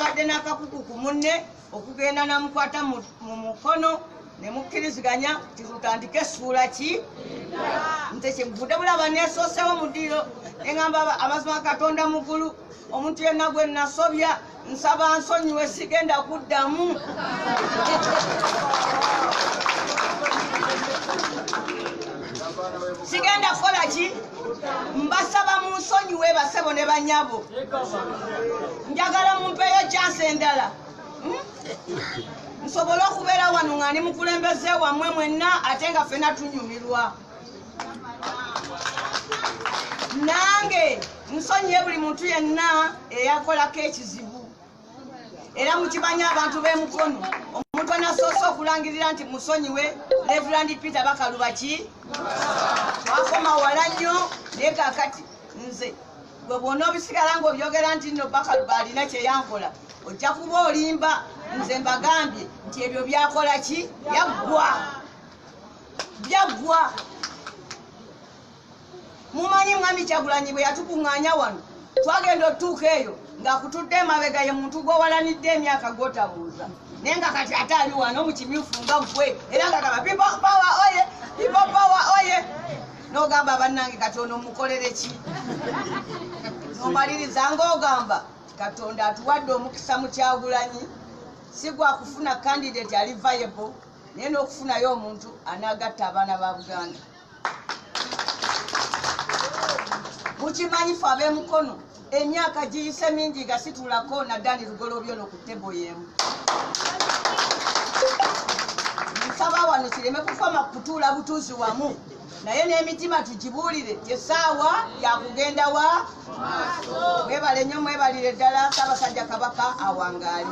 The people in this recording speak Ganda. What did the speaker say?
abadde n'akakuku ku munne okugenda namukwata mu mukono ne mukkiriziganya nti tutandike essuula ki. Nze kyenvudde bulaba neesoosewo mu ddiiro ne ŋŋamba amazima Katonda mu ggulu, omuntu yenna gwe nasobya nsaba nsonyiwe, sigenda kuddamu. Sigenda kukola ki? Mbasaba munsonyiwe basebo ne banyabo, njagala mumpeeyo chance endala nsobole okubeera wano nga ndi mukulembeze wammwe mwenna, ate nga ffenna tunyumirwa. Nange nsonyiye buli muntu yenna eyakolako ekizibu, era mukimanyi abantu b'emukono, omuntu anasoose okulangirira nti musonyiwe Reverend Peter Bakaluba ki twakoma wala nnyo, naye kaakati nze gwe bw'ona obisigala ng'obyogera nti nno Bakaluba alina kye yankola, ojja kuba olimba. Nze mbagambye nti ebyo byakola ki, byaggwa, byaggwa. Mumanyi Mwami Kyagulanyi bwe yatukuŋŋaanya wano, twagenda otutuuka eyo ng'akutudde emabega ye muntu gw'owalanidde emyaka gw'otabuuza, naye nga kati ate ali wano mu kimyufu nga ggwe, era nga gamba people power oye, people power oye. N'ogamba bannange kati ono mukolere ki? N'omaliriza ng'ogamba Katonda atuwadde omukisa mu Kyagulanyi, si gwa kufuna candidate ali viable, naye n'okufunayo omuntu anaagatta abaana ba Buganda. Mukimanyi ffe ab'emukono emyaka giyise mingi nga situlako naddali Lugoloobi ono ku tebo y'emu. Nsaba wano kireme kukoma kutuula butuuzi wamu, naye n'emitima tugibuulire essaawa yakugenda wa. Mwebale nnyo, mwebalire ddala. Ssaabasajja Kabaka awangaali.